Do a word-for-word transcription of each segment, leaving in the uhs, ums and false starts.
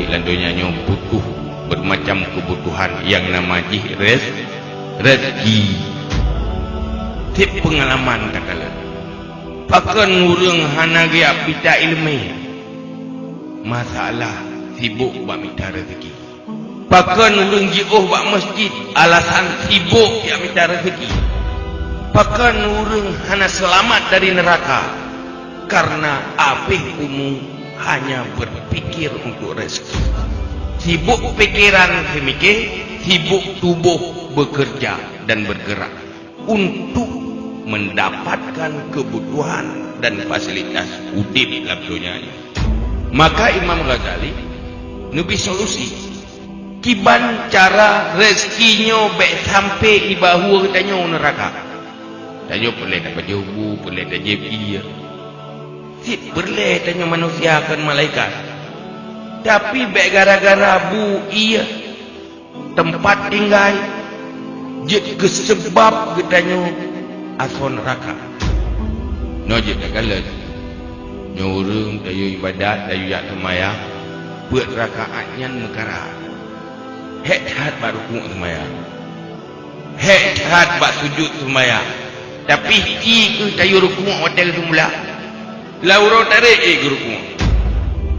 Lam donya nyoe butuh bermacam kebutuhan nyang nama jih rez-, rezeki. Tiep peungalaman takalon. Pakon ureuëng hana geujak mita iéleumé? Masalah sibok bak mita rezeki. Pakon ureuëng jiôh bak masjid? Alasan sibok jak mita rezeki. Pakon ureuëng hana seulamat dari neuraka? Karena habéh umu hanya berpikir untuk rezeki. Sibok pikeran seumike, sibok tuboh bekerja dan bergerak untuk mendapatkan kebutuhan dan fasilitas udeb lam donya nyoe. Maka Imam Ghazali neubri solusi, kiban cara rezeki nyoe bék sampai ibahu geutanyoe neuraka. Tanyoe peureulée tapajoh bu, peureulée tajieb ié. Cit peureulée tanyoe manusia kon malaikat. Tapi bék gara-gara bu ié teumpat tinggai jeuet keu seubab geutanyoe asoe neuraka. Nyoe jeuet takalon. Nyoe ureuëng tayue iébadat, tayue jak seumayang, peuet rakaat nyan meukara. Hék that bak rukuk seumayang. Hék that bak sujut seumayang. Tapi ci kheueh tayue rukuk watée geuseumula. Lam uroe tarek ék geurukuk.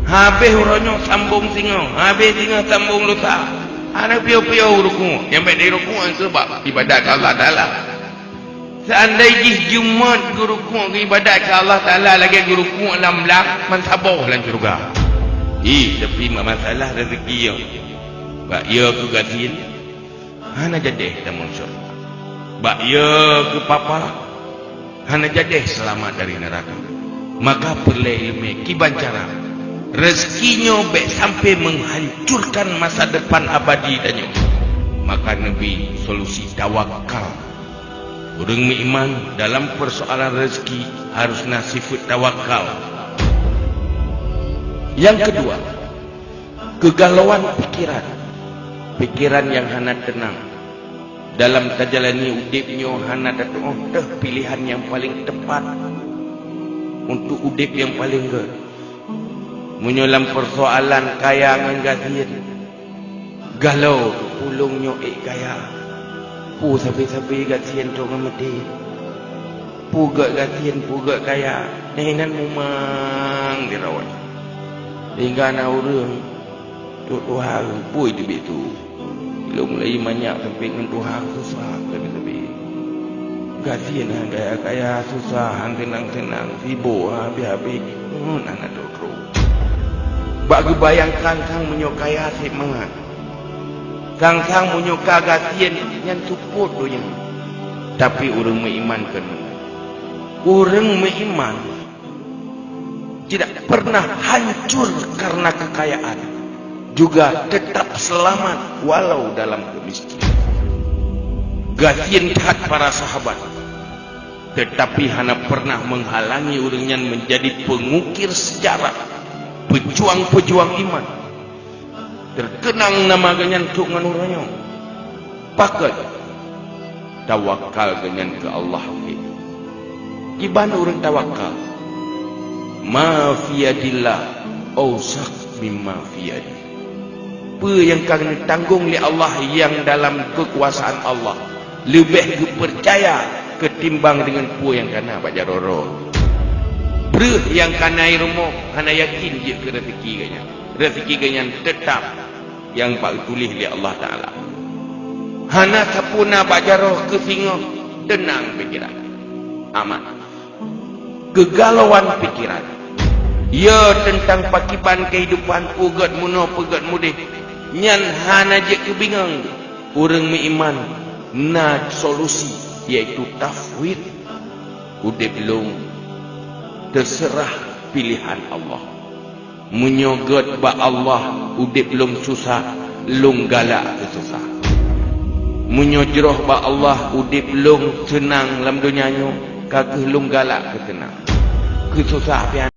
Habéh uroe nyoe sambong singoh, habéh singoh sambong lusa. Hana piôh-piôh geurukuk, nyang bék dirukuk nyan sabab iébadat keu Allah Taala. Seandai jih Jumat geurukuk keu iébadat keu Allah Taala lagée geurukuk lam blang, man saboh lam syeuruga. Ih, tapi ma-, masalah rezeki nyoe. Bak yo keu gasien, hana jadeh tamong syeuruga. Bak yo keu papa, hana jadeh seulamat dari neuraka. Maka peureulée iéleumé kiban cara rezeki nyoe bék sampai menghancurkan masa depan abadi tanyoe. Maka neubri solusi tawakal. Ureuëng meuiman dalam persoalan rezeki harus na sifeuet tawakal. Nyang keudua, keugalauan pikeran. Pikeran nyang hana teunang. Dalam tajalani udeb nyoe hana tatuoh teuh piléhan nyang paleng teupat untuk udeb nyang paleng gét. Meunyoe lam persoalan kaya ngon gasien, galao keu peue lôn nyoe ék kaya. Peue sabe-sabe gasien trok ngon maté. Peue gét gasien, peue gét kaya, nyan inan mumang dirawai. Sehingga na ureuëng trok tuha geupui teubiet su. Lôn mulai manyak sabe ngon tuha susah sabe-sabe. Gasien han kaya-kaya, susah han teunang-teunang, sibok han habéh-habéh, ngon aneuk trok-trok. Bak geubayang sang-sang meunyoe kaya sép mangat. Sang-sang meunyoe ka gasien nyan seupôt donya. Tapi ureuëng meuiman kon meunan. Ureuëng meuiman tidak pernah hancur karena kekayaan, juga tetap selamat walau dalam kemiskinan. Gasien that para sahabat, tetapi hana pernah menghalangi ureuëng nyan menjadi pengukir sejarah, pejuang-pejuang iman. Teukeunang nama geuhnyan trok ngon uroe nyoe. Pakon? Tawakal geuhnyan keu Allah. Kiban ureuëng tawakal, "Ma fi yadillah ausaq mimma fi yadi." Peue nyang ka neutanggong lé Allah nyang dalam keukuasaan Allah leubeh geupeucaya keutimbang deungon peue nyang kana bak jaroe droe. Breueh nyang kana i rumoh hana yakin jeuet keu rezeki geuhnyan. Rezeki geuhnyan teutap nyang bak geutuléh lé Allah Taala. Hana sapeue na bak jaroe keu singoh, teunang pikeran. Aman. Keugalauan pikeran. Ya teuntang pakiban keuhidupan, peugét meunoe, peugét mudeh, nyan hana jeuet keu bingong. Ureuëng meuiman na solusi, yaitu tafwid. Udeb lôn teuseurah piléhan Allah. Meunyoe gét bak Allah udeb lôn susah, lôn galak keu susah. Meunyoe jroh bak Allah udeb lôn seunang lam donya nyoe, ka kheueh lôn galak keu seunang. Keu susah pih